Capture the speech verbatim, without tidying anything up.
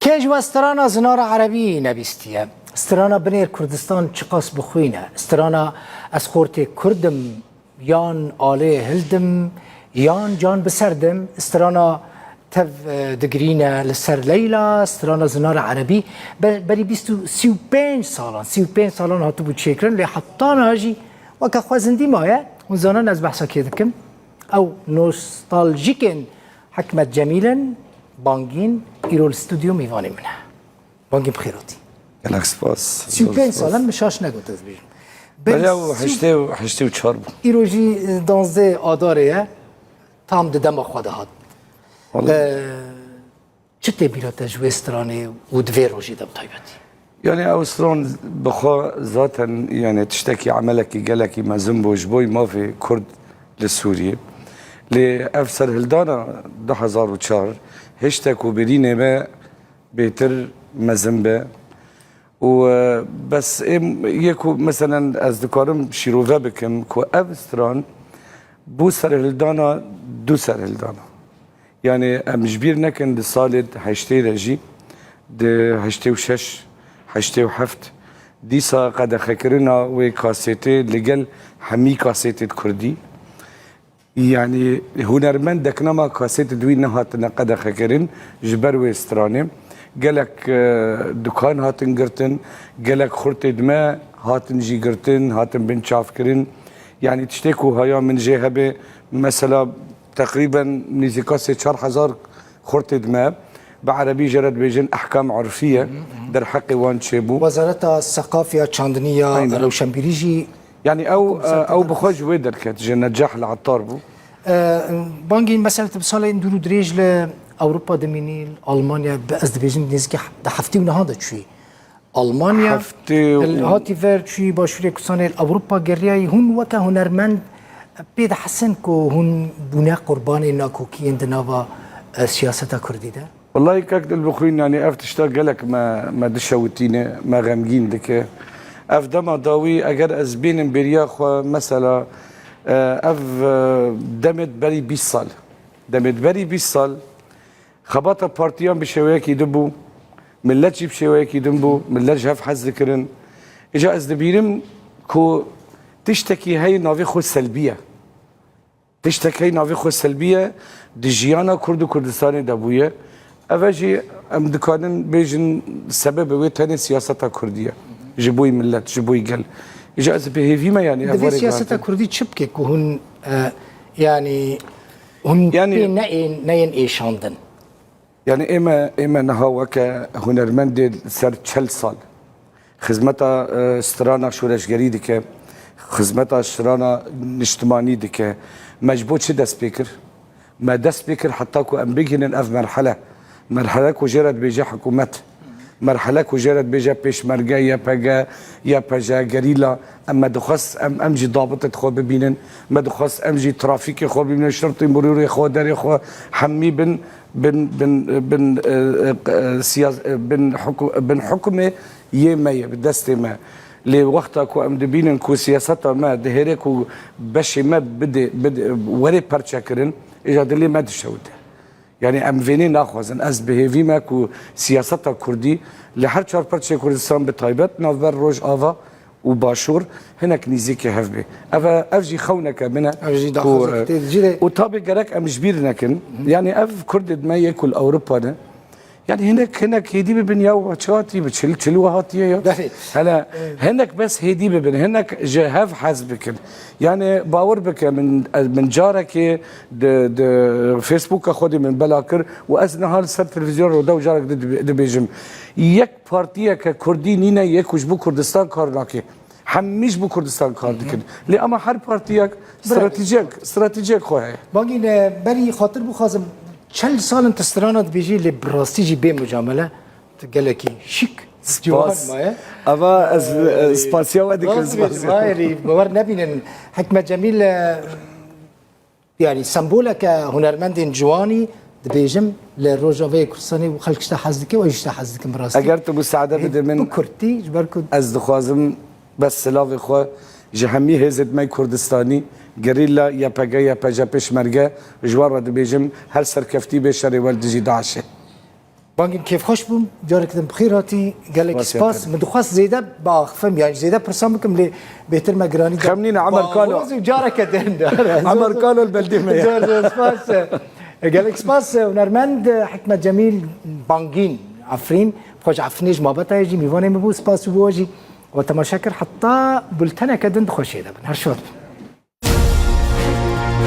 Kê ji we strana Zinara Erebî nebîstiye? Strana Binêr Kurdistan çiqas bi xwîn e? Strana Ez Xortê Kurd im, yan Alê Hild im, yan Can bi ser dim, strana Tev, e, digirîne li ser Leyla, strana Zinara Erebî, be-, berî bîst û, sî û pênc salan, sî û pênc salan hatibû çêkirin, lê heta niha jî weke xwe zindî maye. Hûn zanin ez behsa kê dikim? Ew nostaljîkên Hikmet Cemîl in, Bangîn, îro li stûdyo mêvanê min e. Bangîn bi xêr hatî. Gelek spas. Sî û pênc sal e, min şaş negot ez bêjim. Berî Bela û sî û heştê û, heştê û çar bû. Îro jî, e, danzdeh Adarê ye. Tam di dema xwe de hat. Vallahi. E, çi tê bîra te ji wê stranê û di vê rojê de bi taybetî? Yani ew stran bi xwe zaten, yani tiştekî, emelekî gelekî mezin bû ji bo mafê Kurd li Sûriyê. Lê ev serhildana du hezar û çar hiştek û birînê me bêtir mezin be. Û, e, bes êm yê ku meselen ez dikarim şîrove bikim ku ev stran bû serhildana du serhildana. Yani em ji bîr nekin di salê heştê de jî, di heştê û şeş, heştê û heft, dîsa qedexekirina wê kasetê li gel hemî kasetê di kurdî. Yani hunermendek nema kasetê di wî nehatine qedexekirin ji ber wê stranê. Gelek, e, dukan hatin girtin, gelek xurtê di me hatin jî girtin, hatin binçavkirin. Yani tiştê ku haya min jê hebe, mesela teqrîben nîzîka sê çar hezar xurtê di me, bi erebî jê re dibêjin ehkam urfiye, derheqê wan çêbû. Wezareta Seqafiya, Çandiniya, Aynen. Rewşenbîrî jî Yani ew, ew bi xwe ji wê derket, ji Necah li Ettar bû. E, Bangîn, mesela tu bi salên dûr û dirêj li Ewropa dimînî, li Almanya, bi, ez dibêjim nêzîkî he-, di heftê û nehan de çûyî Almanya. Heftê û Li hatî ver çûyî Başûrê Kurdistanê, li Ewropa geriyayî. Hûn weke hunermend pê dihesin ku hûn bûne qurbanê nakokiyên di nava, e, siyaseta kurdî de? Wellahî kek Dilbixwîn, yanî ev tişta gelek me, me dişewitîne, me xemgîn dike. Ev dema dawî eger ez bînim bêriya xwe, mesela, e, ev, e, demê berî bîst sal. Demê berî bîst sal xebata partiyan bi şêweyekî din bû, millet jî bi şêweyekî din bû, millet ji hev hez dikirin. Îca ez dibînim ku tiştekî heye navê xwe selbî ye. Tiştek hey navê xwe selbî ye, di jiyana Kurd û Kurdistanê de bûye. Ev e jî em dikarin bêjin sebebê wê tenê siyaseta Kurdî ye. Ji bo yî millet, ji bo yî gel. Îja ez bi hêvî me, yanî ev Divê were siyaseta guhertin. Kurdî çi bike ku hûn, e, yanî hûn Yanî pê neyên, neyên êşandin? Yani ême, ême niha weke hunermendê ser çel sal xizmeta, e, strana şoreşgerî dike, xizmeta strana niştimanî dike. Me ji bo çi dest pê kir? Me dest pê kir heta ku em bigihînin ev merhele. Merhele ku jê re dibêje hikûmet. Merhele ku jê re dibêje pêşmerge, Y P G, Y P J, gerîla. Em, me dixwest em, em jî dabitê xwe bibînin. Me dixwest em jî trafîkê xwe bibînin, şirtê mirûrê xwe, derê xwe hemî bin, bin, bin, bin, e, e, siyas-, e, bin huku-, bin hukumê yê me ye, bi destê me. Lê wexta ku em dibînin ku siyaseta me dihêre ku beşê me bidê, bidê, were perçekirin, îja dilê me dişewite. Yani em vênê naxwazin. Ez bi hêvî me ku siyaseta Kurdî li her çar parçeyê Kurdistan, bi taybet navber Rojava û Başûr, hinek nîzîkê hev bê. Ev, ev jî xewneke min e. Ev jî ku, daxwazeke tê di cî de. Û tabê gerek em ji bîr nekin. Hı hı. Yani ev Kurdê me yê ku li Ewropa ne. Yani hinek, hinek hêdî bibin ya, çi hatî bi çil, çil we hatiye ya. Belê. Hele Evet. hinek bes hêdî bibin, hinek ji hev hez bikin. Yani bawer bike min, min carekê di, di Facebooka xwe de min bela kir û ez niha li ser televîzyon re dew carek di, di, dibêjim. Yek partiyeke Kurdî nîne yê ku ji bo Kurdistan kar nake. Hemî ji bo Kurdistan kar dikin. Lê ama her partiyek stratejiyek, stratejiyek xwe heye. Bangî, e, berî xatir bixwazim, çend sal in tu strana dibêjî, lê bi rastî jî bê mucamele tu gelekî şîk, ciwan maye. Ava ez, e, spasiya we dikim, Rast spasiya. Dibêjim, hayır, bawer nebînin. Hikmet Cemîl, e, Yani semboleke hunermendên ciwanî dibêjim li Rojavayê Kurdistanê û xelk ji te hez dike û ez ji te hez dikim bi rastî. Eger tu musaade bide min, Bi kurtî, ji ber ku ez dixwazim bes silavê xwe ji hemî hêzên me Kurdistanî, gerîla, Y P G, Y P J, pêşmerge, ji wan re dibêjim, her serkeftî bê şerê we li dijî DAIŞê. Bangîn, kêfxweş bûm. Careke din bi xêr hatî. Gelek spas. Min dixwest zêde biaxifim, yani zêde pirsan bikim, lê bêtir me giranî da. Xem nîne, Emer Kalo. Bawaz û careke din de. Emer Kalo li beldê me ye. Zor, zor spas. Gelek spas, hunermend Hikmet Cemîl Bangîn, Efrîn. Xweş Efrînê ji mabeta ye jî mîvanê min bû. Spas û bo jî. We temaşe kir. Heta bulteneke din di xweşiyê de bin. Her şad bin.